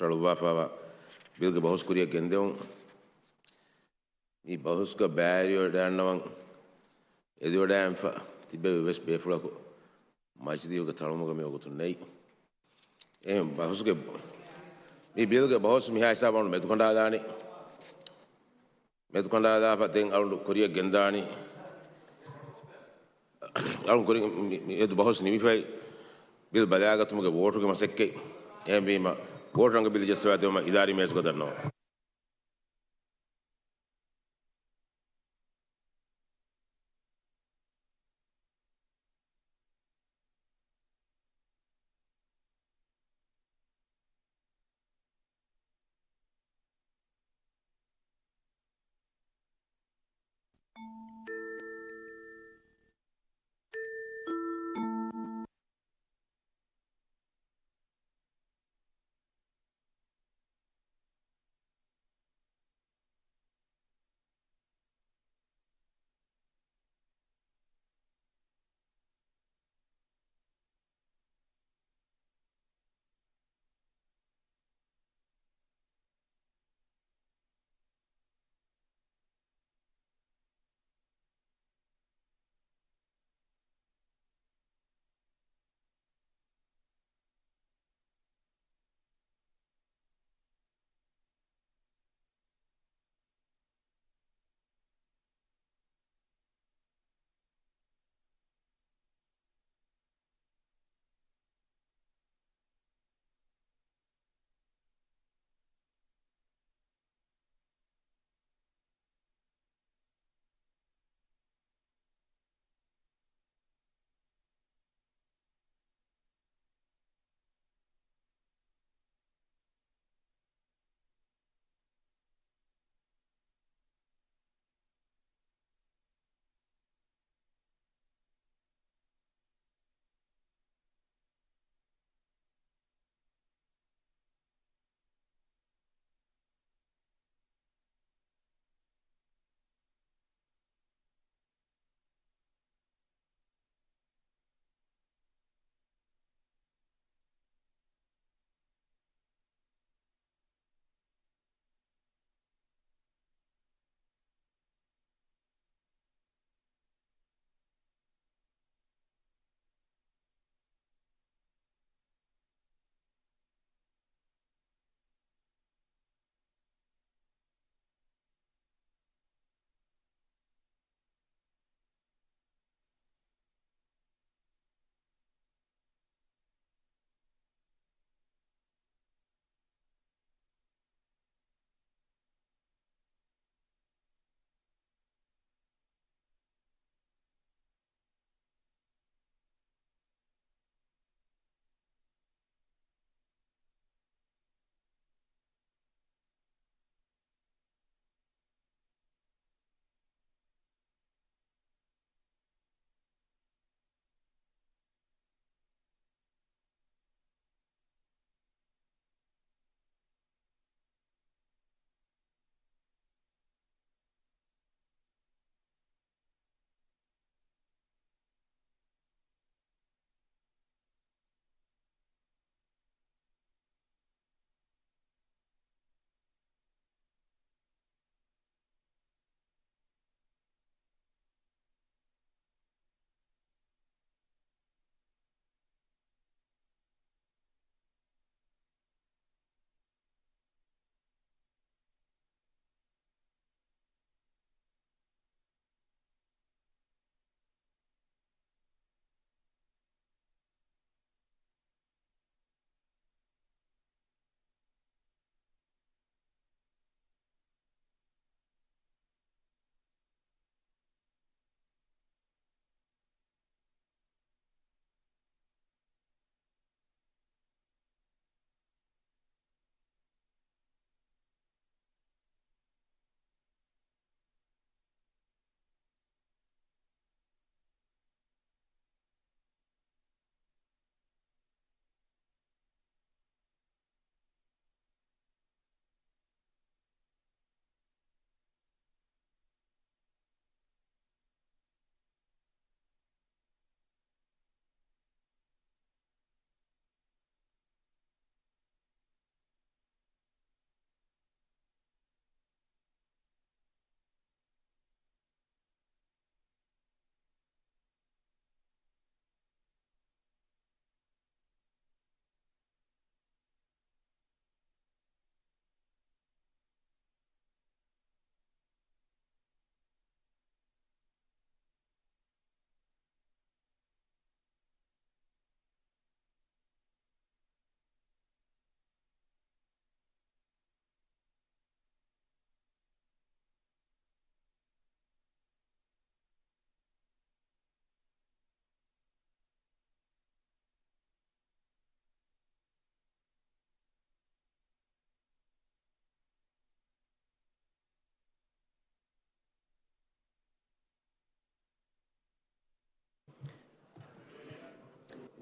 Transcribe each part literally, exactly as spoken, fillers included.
ރަޅުއްވާފައިވާ ބިލްގެ ބަހުސް ކުރިއަށް ގެންދެވުން. މި ބަހުސްގަ ބައިވެރިވެވަޑައިގަންނަވަން އެދިވަޑައިގެންފަ ތިބެވި ވެސް ބޭފުޅަކު މަޖިލީހުގެ ތަޅުމުގަ މި ވަގުތު ނެތް. އެހެން ބަހުސްގެ، މި ބިލްގެ ބަހުސް މިހާ ހިސާބަށް މެދުކަނޑާލާނީ. މެދުކަނޑާލާފަ ދެން އަޅުގަނޑު ކުރިއަށް ގެންދާނީ. އަޅުގަނޑު ކުރިން މި، މި، މިއަދު ބަހުސް ނިމިފައި ބިލް ބަލައިގަތުމުގެ ވޯޓުގެ މަސައްކަތް. އެހެންވީމަ، ވޯޓު ރަނގަޅަށް ބިލް ޖައްސަވާ ދެވުމަށް އިދާރީ މޭޒުގަ ދަންނަވަން.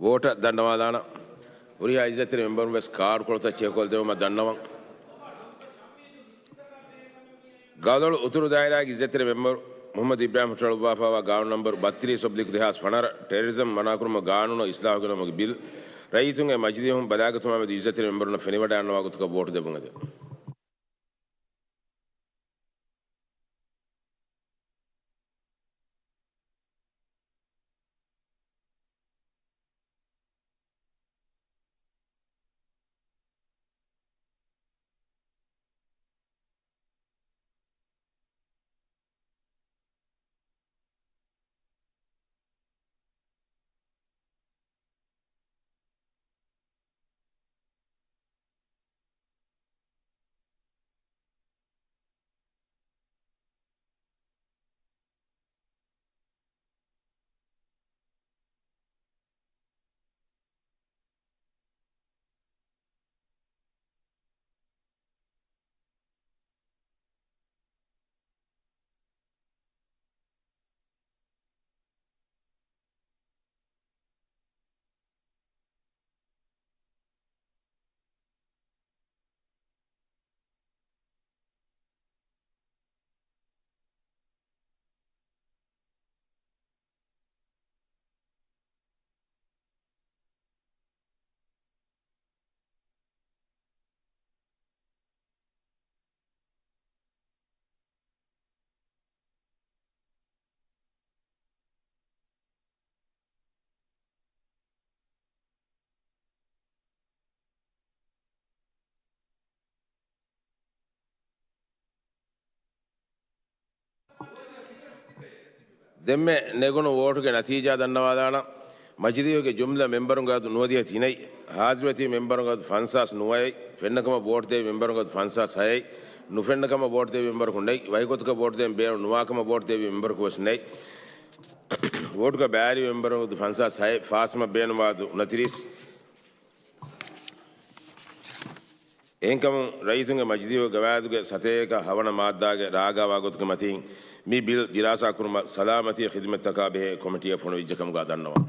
ވޯޓަށް ދަންނަވާލާނަން. ހުރިހާ އިއްޒަތްތެރި މެމްބަރުން ވެސް ކާޑުކޮޅުތައް ޗެކްކޮށްދެއްވުމަށް ދަންނަވަން. ގަދޮޅު އުތުރު ދާއިރާގެ އިއްޒަތްތެރި މެމްބަރު މުޙައްމަދު އިބްރާހިމް ހުށަހަޅުއްވާފައިވާ ގާނޫނު ނަންބަރު ބައްތިރީސް އޮބްލިކް ދެހާސް ފަނަރަ، ޓެރަރިޒަމް މަނާކުރުމުގެ ގާނޫނު އިސްލާހު ގެނައުމުގެ ބިލް، ރައްޔިތުންގެ މަޖިލީހުން ބަލާގަތުމާމެދު އިއްޒަތްތެރި މެމްބަރުންނަށް ފެނިވަޑައިގަންނަވާ ގޮތުގަ ވޯޓު ދެއްވުން އެދެން. ދެންމެ ނެގުނު ވޯޓުގެ ނަތީޖާ ދަންނަވާލާނަން. މަޖިލީހުގެ ޖުމްލަ މެމްބަރުންގެ އަދަދު ނުވަދިހަ ތިނެއް، ހާޒިރުވެތި މެމްބަރުންގެ އަދަދު ފަންސާސް ނުވައެއް، ފެންނަކަމަށް ވޯޓު ދެވި މެމްބަރުންގެ އަދަދު ފަންސާސް ހައެއް، ނުފެންނަކަމަށް ވޯޓު ދެވި މެމްބަރަކު ނެތް، ވަކިގޮތަކަށް ވޯޓު ދޭން ބޭނުން ނުވާކަމަށް ވޯޓު ދެވި މެމްބަރަކު ވެސް ނެތް. ވޯޓުގަ ބައިވެރި މެމްބަރުންގެ އަދަދު ފަންސާސް ހައެއް، ފާސްވުމަށް ބޭނުންވާ އަދަދު ނަތިރީސް. އެހެންކަމުން، ރައްޔިތުންގެ މަޖިލީހުގެ ގަވާއިދުގެ ސަތޭކަ ހަވަނަ މާއްދާގެ ރާގާވާ ގޮތުގެ މަތީން މި ބިލް ދިރާސާކުރުމަށް ސަލާމަތީ ޚިދުމަތްތަކާ ބެހޭ ކޮމިޓީއަށް ފޮނުވިއްޖެކަމުގަ ދަންނަވަން.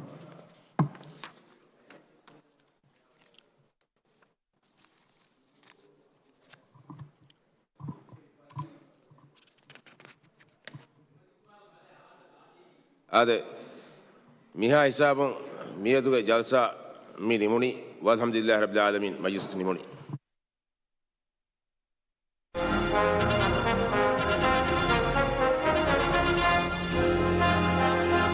އާދެ، މިހާ ހިސާބުން މިއަދުގެ ޖަލްސާ މި ނިމުނީ. ވަލްޙަމްދުލިއްލާހި ރައްބިލް ޢާލަމީން، މަޖިލިސް ނިމުނީ.